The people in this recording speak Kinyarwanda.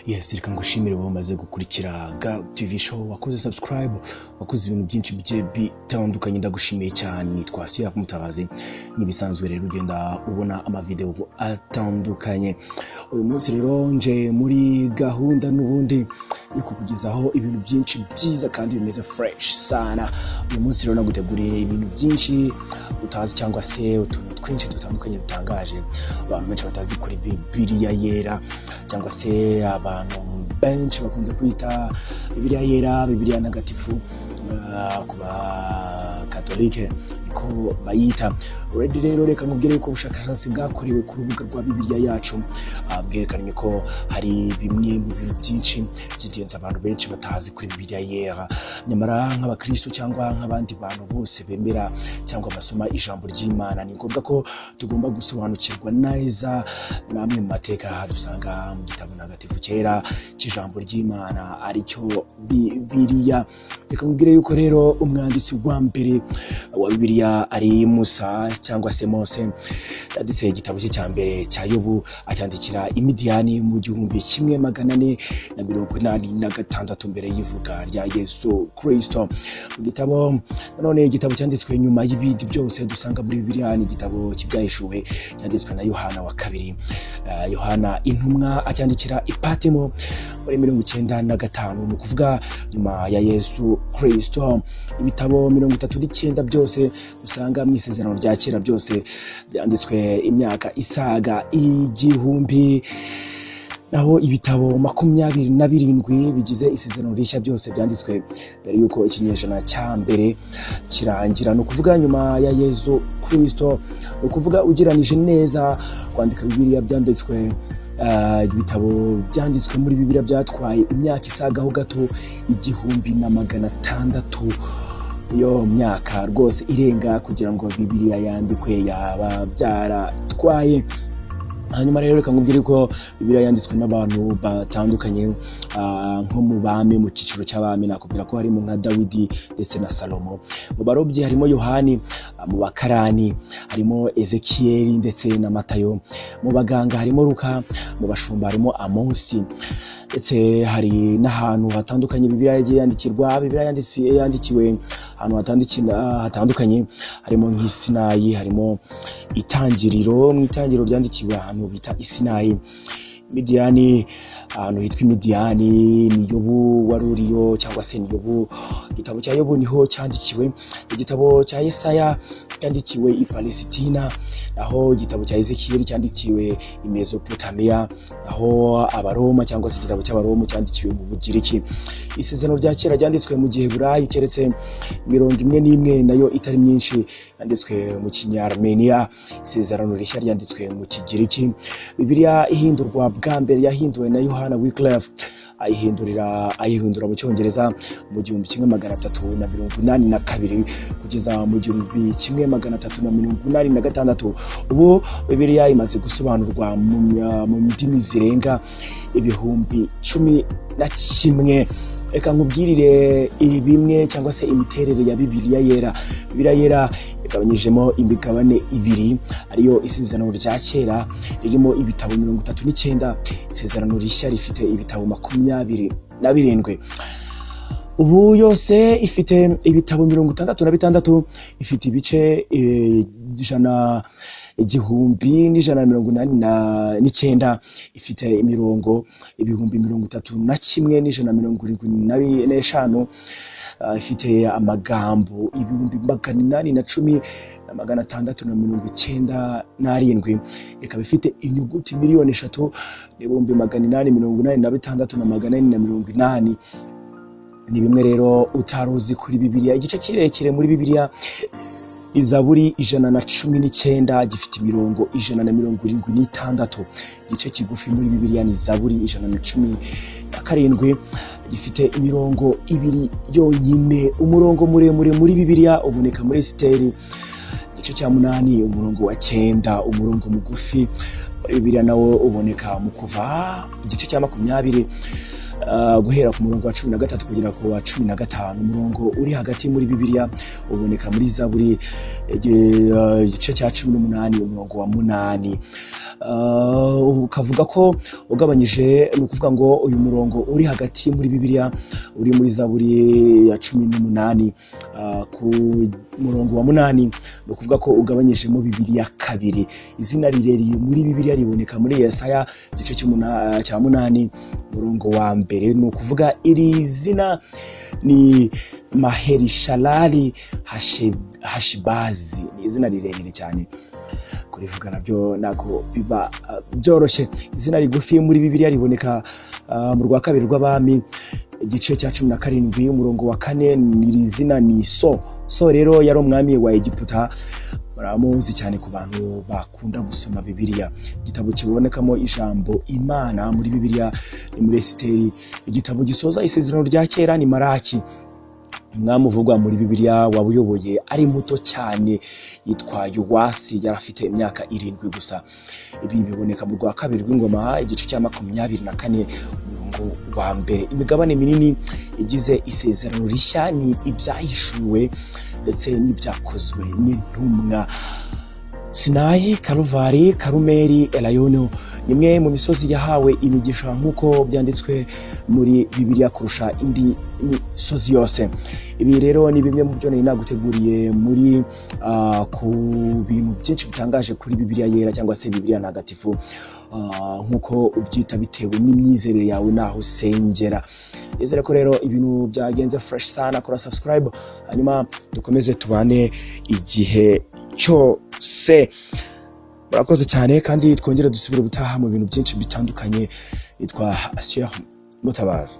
Yes, reka ngushimire wowe umaze gukurikira Ga TV Show, wakoze subscribe, wakoze ibintu byinshi bigiye bitandukanye. Ndagushimiye cyane. Nitwa Siaf Mutabazi. Nk'ibisanzwe rero ugenda ubona amavideo atandukanye. Uyu munsi rero nje muri gahunda n'ubundi yo kukugezaho ibintu byinshi byiza kandi bimeze fresh sana. Uyu munsi rero naguteguriye ibintu byinshi utazi cyangwa se utuntu twinshi dutandukanye dutangaje abantu benshi batazi kuri Bibiliya Yera, cyangwa se abantu benshi bakunze kwita Bibiliya Yera, Bibiliya Ntagatifu. Ku Bakatolike niko bayita. Already rero reka nkubwire yuko ubushakashatsi bwakorewe ku rubuga rwa Bibiliya Yacu bwerekanye ko hari bimwe mu bintu byinshi by'ingenzi abantu benshi batazi kuri Bibiliya Yera. Nyamara nk'abakristo cyangwa nk'abandi bantu bose bemera cyangwa basoma ijambo ry'Imana, ni ngombwa ko tugomba gusobanukirwa neza n'amwe mu mateka dusanga mu gitabo ntagatifu cyera cy'ijambo ry'Imana, aricyo Bibiliya. Reka nkubwire yuko rero umwanditsi wa mbere wa Bibiliya ari Musa cyangwa se Mose. Yanditse igitabo cye cya mbere cya Yobu, acyandikira Imidiyani mu 1486 mbere y'ivuka rya Yesu Kristo. Mu gitabo nanone, igitabo cyanditswe nyuma y'ibindi byose dusanga muri Bibiliya ni igitabo cy'Ibyahishuwe, cyanditswe na Yohana wa kabiri, Yohana intumwa, acyandikira Ipatimo muri 95, ni ukuvuga nyuma ya Yesu Kristo. Ibitabo 39 byose usanga mu Isezerano rya Kera byose byanditswe imyaka isaga 1000, naho ibitabo 27 bigize Isezerano Rishya byose byanditswe mbere y'uko ikinyejana cya mbere kirangira, ni ukuvuga nyuma ya Yesu Kristo. Ni ukuvuga ugereranije neza kwandika Bibiliya byanditswe, ibitabo byanditswe muri Bibiliya byatwaye imyaka isagaho gato 1600. Iyo myaka rwose irenga kugira ngo Bibiliya yandikwe yaba byaratwaye. Hanyuma rero reka nkubwire ko Bibiliya yanditswe n'abantu batandukanye, nko mu bami, mu cyiciro cy'abami nakubwira ko harimo nka Dawidi ndetse na Salomo. Mu barobyi harimo Yohani, mu bakarani harimo Ezekiyeli ndetse na Matayo, mu baganga harimo Luka, mu bashumba harimo Amosi. Ndetse hari n'ahantu hatandukanye Bibiliya yagiye yandikirwa. Bibiliya yandikiwe ahantu hatandukanye, harimo nk'Isinayi, harimo Itangiriro. Mu Itangiriro ryandikiwe ahantu bita Isinayi. Midiyani, ahantu hitwa Imidiyani ni Yobu wari uriyo, cyangwa se ni Yobu, igitabo cya Yobu niho cyandikiwe. Igitabo cya Yesaya cyandikiwe i Palesitina, naho igitabo cya Ezekiyeli cyandikiwe i Mesopotamiya, naho Abaroma cyangwa se igitabo cy'Abaroma cyandikiwe mu Bugiriki. Isezerano rya Kera ryanditswe mu Giheburayi, keretse mirongo imwe n'imwe nayo itari myinshi yanditswe mu Kinyarmenia. Isezerano Rishya ryanditswe mu Kigiriki. Bibiliya ihindurwa bwa mbere yahinduwe na Yohana Wycliffe, ayihindura mu Cyongereza mu 1382 kugeza mu 1386. Ubu Bibiliya imaze gusobanurwa mu ndimi zirenga 11,000. Reka nkubwirire bimwe cyangwa se imiterere ya Bibiliya Yera. Bibiliya Yera igabanyijemo imigabane ibiri, ariyo Isezerano rya Kera ririmo ibitabo 39, Isezerano Rishya rifite ibitabo 27. Ubu yose ifite ibitabo 66, ifite ibice ijana 1189, ifite imirongo 31,175, ifite amagambo 810,697, ikaba ifite inyuguti 3,886,480. Ni bimwe rero utari uzi kuri Bibiliya. Igice kirekire muri Bibiliya, Izaburi 119, gifite imirongo 176. Igice kigufi muri Bibiliya ni Zaburi 117, gifite imirongo ibiri yonyine. Umurongo muremure muri Bibiliya uboneka muri Esiteri igice cya 8, umurongo wa 9. Umurongo mugufi muri Bibiliya nawo uboneka mu Kuva igice cya 20. guhera ku murongo wa 13 kugera ku wa 15. Umurongo uri hagati muri Bibiliya uboneka muri Zaburi igice cya 18 umurongo wa 8. Ukavuga ko ugabanyije, ni ukuvuga ngo uyu murongo uri hagati muri Bibiliya uri muri Zaburi ya 18 ku murongo wa 8, ni ukuvuga ko ugabanyijemo Bibiliya kabiri. Izina rirerire muri Bibiliya riboneka muri Yesaya igice cya 8 umurongo wa 1, ni ukuvuga iri zina ni Maherishalali Hashibazi. Ni izina rirerire cyane, kurivuga nabyo ntabwo biba byoroshye. Izina rigufi muri Bibiliya riboneka mu rwa kabiri rw'Abami igice cya 17 umurongo wa 4. Iri zina ni So. So rero yari umwami wa Egiputa, baramuzi cyane ku bantu bakunda gusoma Bibiliya. Igitabo kibonekamo ijambo Imana muri Bibiliya ni muri Esiteri. Igitabo gisoza isezerano rya kera ni Maraki. Umwami uvugwa muri Bibiliya wabuyoboye ari muto cyane yitwa Yowasi, yari afite imyaka 7 gusa. Ibi biboneka mu rwa kabiri rw'Ingoma igice cya 24 umurongo wa 1. Imigabane minini igize isezerano rishya ni ibyahishuwe ndetse n'ibyakozwe n'intumwa. Sinayi, Karuvari, Karumeli, Elayono ni imwe mu misozi yahawe imigisha nk'uko byanditswe muri Bibiliya kurusha indi misozi yose. Ibi rero ni bimwe mu byo nari naguteguriye muri ku bintu byinshi bitangaje kuri Bibiliya yera cyangwa se Bibiliya ntagatifu, nk'uko ubyita bitewe n'imyizerere yawe naho usengera. Nizere ko rero ibintu byagenze fresh sana. Kora subscribe hanyuma dukomeze tubane igihe cyose. Murakoze cyane, kandi twongere dusubire ubutaha mu bintu byinshi bitandukanye. Nitwa Asiya Mutabazi.